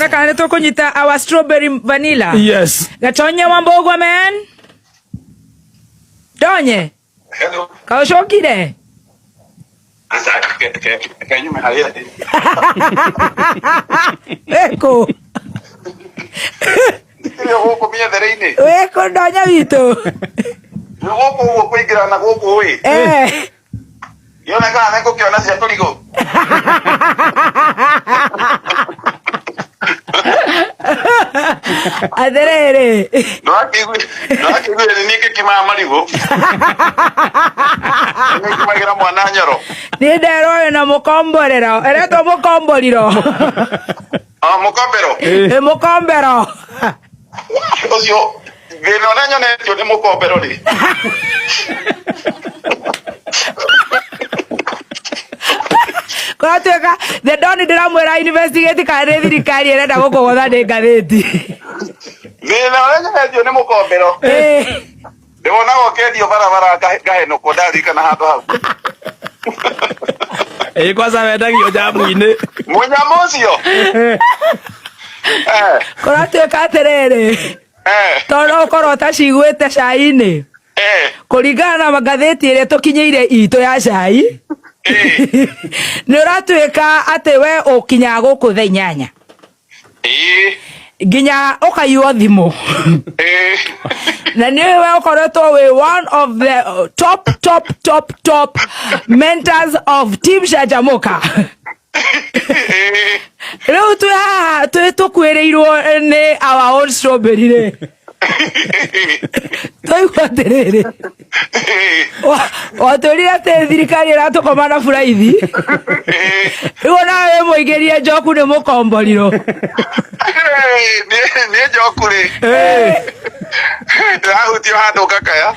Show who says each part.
Speaker 1: Tuone kana nĩ tũkũnyita our strawberry vanilla.
Speaker 2: Yes.
Speaker 1: Gatonye wa Mbogwa man. Donye.
Speaker 3: Hello.
Speaker 1: Kaucokire.
Speaker 3: Aca kenyume harĩa ndĩ.
Speaker 1: Wĩkũ?
Speaker 3: Ndikĩrĩ o gũkũ mĩethere-inĩ.
Speaker 1: Wĩkũ ndonya witũ?
Speaker 3: Nĩ gũkũ ũguo kũingĩra na gũkũ ĩ.
Speaker 1: Eh.
Speaker 3: Ngĩona kana nĩ ngũkĩona cia tũrigũ.
Speaker 1: Atĩrĩrĩ.
Speaker 3: Ndwakĩiguire nĩ niĩ ngĩkimaga marigũ. Nĩ ngĩkimagĩra mwana nyoro.
Speaker 1: Niĩ nderwo ũyũ na mũkomborero. Ĩretwo mũkomboriro.
Speaker 3: Ah, mũkombero.
Speaker 1: Ĩ mũkombero.
Speaker 3: Ũcio thĩna ũrĩa nyonetio nĩ mũkombero rĩ.
Speaker 1: Kũratuĩka the don ndĩramwĩra investigate kana nĩ thirikari ĩrenda gũkũgũtha nĩ ngathĩti.
Speaker 3: Thĩna ũrĩa nyonetio nĩ mũkombero.
Speaker 1: Ĩ.
Speaker 3: Ndĩwonaga ũkĩendio barabara ngahenũkwo ndarikana handũ hau.
Speaker 2: Ĩ kwanza wendagio njamu-inĩ.
Speaker 3: Mũnyamũ ũcio. Eh,
Speaker 1: Kũratuĩka atĩrĩrĩ.
Speaker 3: eh,
Speaker 1: Tondũ no ũkorwo ũtaciguĩte cai-inĩ.
Speaker 3: eh,
Speaker 1: Kũringana na ngathĩti ĩrĩa tũkinyĩire itũ ya cai.
Speaker 3: eh.
Speaker 1: Nĩ ũratuĩka atĩ we ũkinyaga gũkũ thaa 8.
Speaker 3: Ĩĩ,
Speaker 1: Nginya ũkaiywo thimũ.
Speaker 3: ĩĩ.
Speaker 1: Na nĩ we ũkoretwo wĩ one of the top top top top mentors of Team Canjamũka.
Speaker 3: Ĩĩ.
Speaker 1: Rĩu twĩ haha twĩ tũkuĩrĩirwo nĩ our own strawberry rĩ. Twaigua atĩrĩrĩ. Watwĩrire atĩ thirikari ĩratũkoma na buraithi. Rĩu ona wĩ mũingĩrie njoku nĩ mũkomborirwo.
Speaker 3: Niĩ njoku rĩ ndĩrahutio handũ ngakaya.